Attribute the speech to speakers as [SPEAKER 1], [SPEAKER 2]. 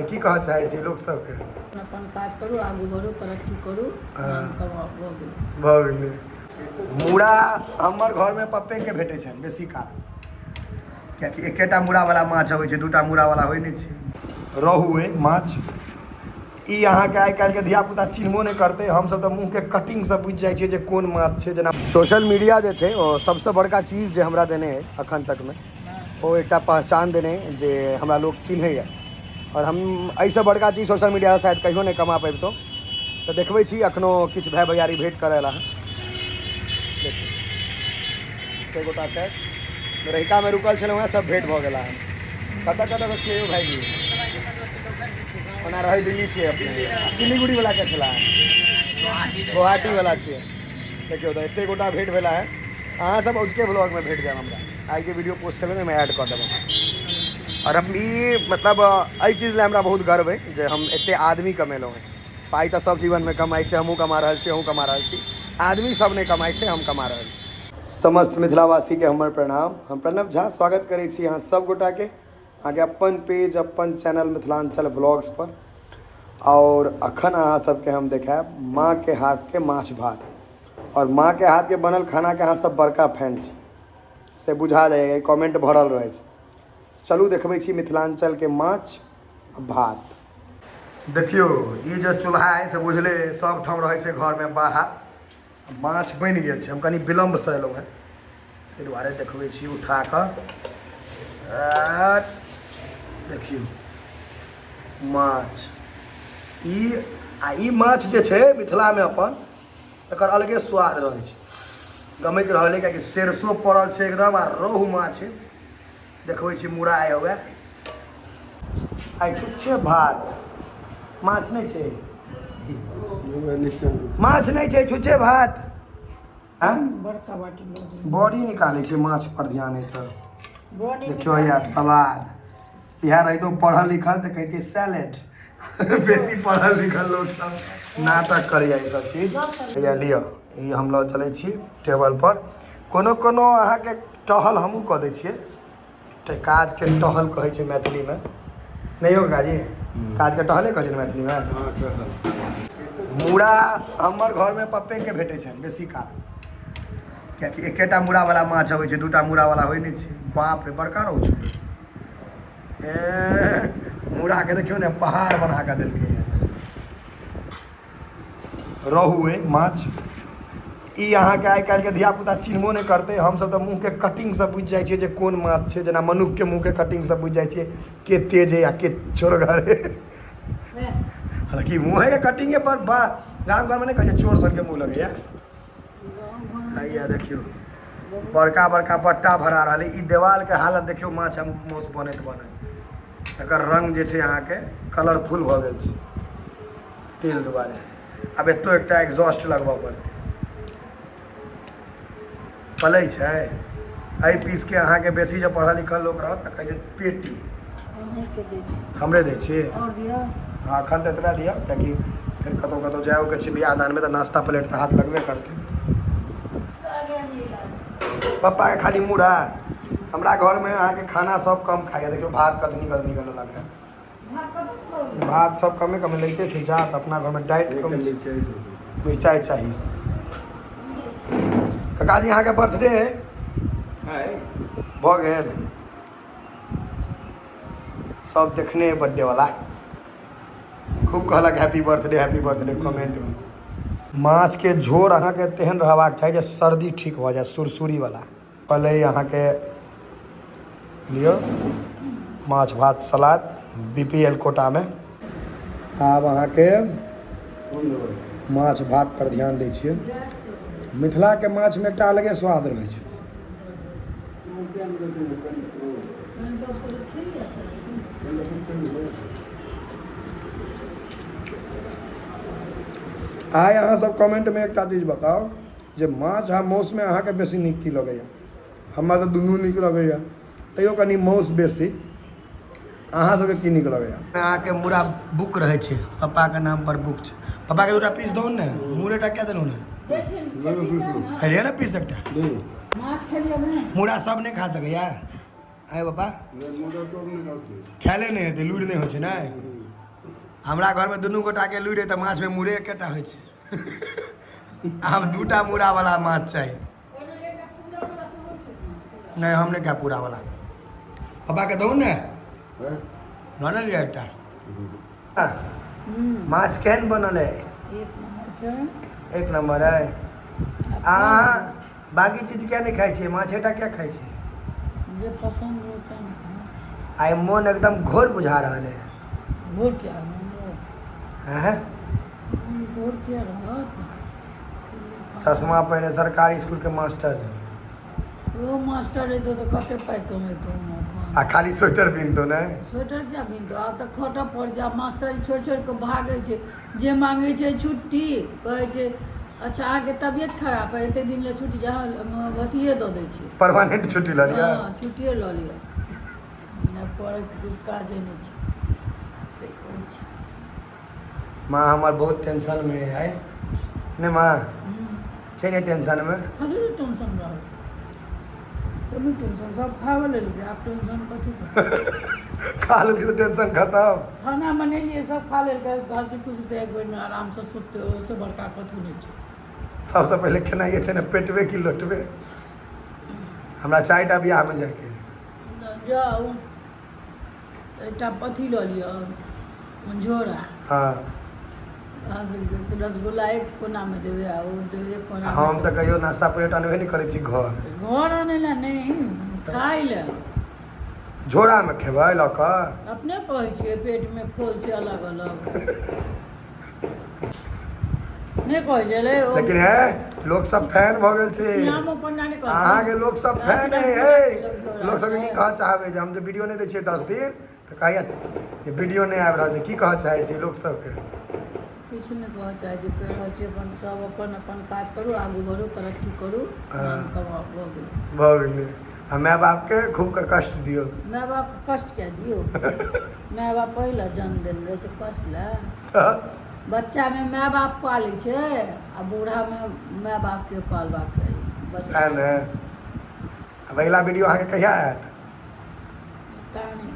[SPEAKER 1] की कहऽ चाहै छी लोक सबके?
[SPEAKER 2] अपन काज करू, आगू बढ़ू, तरक्की करू, नाम कमाउ, भऽ गेलै।
[SPEAKER 1] भऽ गेलै। मूड़ा हमर घरमे पप्पेके भेटै छनि बेसी काल, कियाकि एकेटा मूड़ावला माछ अबै छै, दूटा मूड़ावला होइ नहि छै। रोहु अइ माछ ई अहाँके आइ काल्हिके धियापुता चिन्हबो नहि करतै। हमसभ तऽ मुँहके कटिंगसँ बुझि जाइ छियै जे कोन माछ छै। जेना सोशल मीडिया जे छै ओ सबसँ बड़का चीज जे हमरा देने अइ अखन तकमे, ओ एकटा पहचान देने जे हमरा लोक चिन्हैए, आओर हम एहिसँ बड़का चीज सोशल मीडियासँ शायद कहियो नहि कमा पबितहुँ। तऽ देखबै छी एखनो किछु भाय भैयारी भेँट करय अयला हँ। देखियौ कतेक गोटा छथि। रहिकामे रुकल छलहुँ हेँ, सब भेँट भऽ गेला हँ। कतऽ कतऽसँ छियै यौ भाइजी? ओना रहै दिल्ली छियै अपने। सिलीगुड़ी वला के छला? गुवाहाटी वला छियै। देखियौ तऽ एतेक गोटा भेँट भेला हँ। अहाँ सब अजुके ब्लॉगमे भेट जायब हमरा। आइ जे वीडियो पोस्ट करबै ने, ओहिमे ऐड कऽ देबै। आओर हम ई मतलब एहि चीज लए हमरा बहुत गर्व अइ जे हम एतेक आदमी कमेलहुँ हेँ। पाइ तऽ सब जीवनमे कमाइ छै, हमहूँ कमा रहल छी, अहूँ कमा रहल छी, आदमी सब नहि कमाइ छै, हम कमा रहल छी। समस्त मिथिलावासीके हमर प्रणाम। हम प्रणव झा स्वागत करै छी अहाँ सब गोटाके अहाँके अपन पेज, अपन चैनल मिथिलाञ्चल ब्लॉग्स पर। आओर अखन अहाँ सबके हम देखायब माँके हाथके माछ भात। आओर माँके हाथके बनल खानाके अहाँ सब बड़का फैन छी से बुझा जाइए, कमेंट भरल रहै छै। चलू देखबै छी मिथिलाञ्चलके माछ भात। देखियौ ई जे चूल्हा अइ से बुझले सब ठाम रहै छै घरमे बाहर। माछ बनि गेल छै, हम कनि विलम्बसँ एलहुँ हेँ ताहि दुआरे देखबै छी उठा कऽ। देखियौ माछ ई आ ई माछ जे छै मिथिलामे अपन एकर अलगे स्वाद रहै छै। गमकि रहल अइ कियाकि सेरसो पड़ल छै एकदम आ रोहु माछ छै। देखबै छी मुड़ा आइ हुए। आइ छुच्छे भात, माछ नहि छै, माछ नहि छै, छुच्छे भात। बड़ी निकालै छै माछ पर ध्यान है तऽ। देखियौ या सलाद इएह रहितो पढ़ल लिखल तऽ कहितियै सैलेड। बेसी पढ़ल लिखल लोक सब नाटक करैया ई सब चीज। हैया लिअ, ई हम लऽ चलै छी टेबल पर। कोनो कोनो अहाँके टहल हमहूँ कऽ दै छियै। काजके टहल कहै छै मैथिलीमे, नहि यौ काजी? काजके टहले कहै छै ने मैथिलीमे? मूड़ा हमर घरमे पप्पेके भेटै छनि बेसी काल, कियाकि एकेटा मूड़ावला माछ अबै छै, दूटा मूड़ावला होइ नहि छै। बाप रे, बड़का रहु छै। ए मूड़ाके देखियौ ने, पहाड़ बना कऽ देलकै। रोहु अइ माछ ई अहाँके आइ काल्हिके धियापुता चिन्हबो नहि करतै। हमसभ तऽ मुँहके कटिंगसँ बुझि जाइ छियै जे कोन माछ छै। जेना मनुखके मुँहके कटिंगसँ बुझि जाइ छियै के तेज अइ आ के चोरगर अइ। हालाँकि मुँहेके कटिंगे पर बा गाम घरमे नहि कहै छै चोर सनके मुँह लगैए। हैया देखियौ बड़का बड़का बट्टा भरा रहल अइ। ई देवालके हालत देखियौ, माछ आ मासु बनैत बनैत एकर रङ्ग जे छै अहाँके कलरफुल भऽ गेल छै तेल दुआरे। आब एतौ एकटा एग्जॉस्ट लगबऽ पड़तै। पलै छै एहि पीसके अहाँके बेसी जे पढ़ल लिखल लोक रहत तऽ कहै छै पेटी। हमरे दै छी। हँ, एखन तऽ एतबे दिअ, कियाकि फेर कतहु कतहु जाइओके छै बियाह दानमे, तऽ नाश्ता प्लेट तऽ हाथ लगबे करतै। पप्पाके खाली मूड़ा। हमरा घरमे अहाँके खाना सब कम खाइए। देखियौ भात कतनी कतनी कऽ लेलक हँ। भात सब कमे कमे लैते छै। जा तऽ अपना घरमे डाइट कम छै। मिरचाइ चाही। काकाजी, अहाँके बर्थडे भऽ गेल, सब देखने बर्थडे वाला खूब कहलक हैप्पी बर्थडे, हैप्पी बर्थडे कमेंटमे। माछके झोर अहाँके तेहन रहबाक चाही जे सर्दी ठीक भऽ जाय, सुरसुरी वाला पलै। अहाँके लियौ माछ भात सलाद BPL कोटामे। आब अहाँके माछ भात पर ध्यान दै छियै। मिथिलाके माछमे एकटा अलगे स्वाद रहै छै। आइ अहाँ सब कमेंटमे एकटा चीज बताउ जे माछ आ मासुमे अहाँके बेसी नीक की लगैए? हमरा तऽ दुनू नीक लगैए, तैयो कनि मासु बेसी। अहाँ सबके की नीक लगैए? अहाँके मूड़ा बुक रहै छै, पप्पाके नाम पर बुक छै। पप्पाके दूटा पीस दौ ने, मूड़ेटा क्या देलहुँ ने? खेलियै ने पीस एकटा? मूड़ा सब नहि खा सकैए। आय पप्पा, खायले नहि हेतै, लूरि नहि होइ छै ने। हमरा घरमे दुनू गोटाके लुरि अइ तऽ माछमे मूड़े एकेटा होइ छै। आब दूटा मूड़ावला माछ चाही। नहि, हम नहि खायब पूरावला। पप्पाके दहु ने, लऽ ने लिअ एकटा। माछ केहन बनल अइ?
[SPEAKER 2] एक नंबर छै।
[SPEAKER 1] एक नंबर अइ। अहाँ बाकी चीज किया नहि खाइ छियै, माछेटा किया खाइ छियै?
[SPEAKER 2] जे पसन्द होता है।
[SPEAKER 1] आइ मोन एकदम घोर बुझा रहल है।
[SPEAKER 2] घोर क्या?
[SPEAKER 1] हैं?
[SPEAKER 2] घोर क्या रहत?
[SPEAKER 1] चश्मा पहिने सरकारी स्कूल के मास्टर।
[SPEAKER 2] ओ मास्टर रहितो तऽ कते पाइ कमेतो।
[SPEAKER 1] आ खाली स्वेटर बिनतो ने?
[SPEAKER 2] स्वेटर क्या बिनतो, आब तऽ खटऽ पड़ जा। मास्टर छोड़ि छोड़ि कऽ भागै छै, जे मांगै छै छुट्टी, कहै छै अच्छा अहाँके तबियत खराब है, एते दिन लए छुट्टी, जहाँ अथिए दऽ दै छै।
[SPEAKER 1] परमानेंट छुट्टी लऽ लिअ।
[SPEAKER 2] हँ, छुट्टिए लऽ लिअ, नहि पढ़ैके किछु काजे नहि छै, से कहै छै।
[SPEAKER 1] माँ हमर बहुत टेंशन में है नहि माँ? छै ने टेंशन में?
[SPEAKER 2] कथी लए टेंशन रहल? कोनो टेंशन, सब खाबे लेलकै, आब टेंशन कथी?
[SPEAKER 1] खा लेलकै तऽ टेंशन खतम।
[SPEAKER 2] खाना बनेलियै, सब खा लेलकै, हँसी खुशी से एक बेरमे आरामसँ सुततै, ओहिसँ बड़का कथू नहि छै।
[SPEAKER 1] सबसँ पहिले खेनाइए छै ने, पेटबे की लोटबे। हमरा 4 टा बियाहमे जाइके।
[SPEAKER 2] जाउ, एकटा अथी लऽ लिअ, झोरा। रसगुल्ला एक कोनामे देबै आ ओ देबै एक कोनामे।
[SPEAKER 1] हम तऽ कहियो नाश्ता प्लेट अनबे नहि करै छी घर।
[SPEAKER 2] घर आनै लए नहि, खाय लए।
[SPEAKER 1] झोरामे खेबै लऽ कऽ?
[SPEAKER 2] अपने कहै छियै पेटमे खोल छै अलग अलग, नहि कहै छलै ओ?
[SPEAKER 1] लेकिन हे, लोक सब फैन भऽ गेल छै।
[SPEAKER 2] श्यामो पन्ना नहि कहै?
[SPEAKER 1] अहाँके लोक सब फैन है। हे, लोक सबके की कहऽ चाहबै जे हम जे वीडियो नहि दै छियै 10 दिन तऽ कहैया जे वीडियो नहि आबि रहल छै? की कहऽ चाहै छियै लोक सबके?
[SPEAKER 2] किछु नहि कहऽ चाहै छी। कहि रहल छी अपन सब अपन अपन काज करू, आगू बढ़ू, तरक्की करू, नाम कमाउ, भऽ गेलै।
[SPEAKER 1] भऽ गेलै। आ माय बापके खूब के कष्ट दियौ।
[SPEAKER 2] माय बाप कष्ट किया दियौ? माय बाप पहिला जन्म देने रहै छै, कष्ट लए?
[SPEAKER 1] तऽ
[SPEAKER 2] बच्चामे माय बाप पालै छै आ बूढ़ामे माय बापके पालबाक चाही बच्चा।
[SPEAKER 1] सएह ने। आब अगिला वीडियो अहाँके कहिया आयत?
[SPEAKER 2] पता नहि।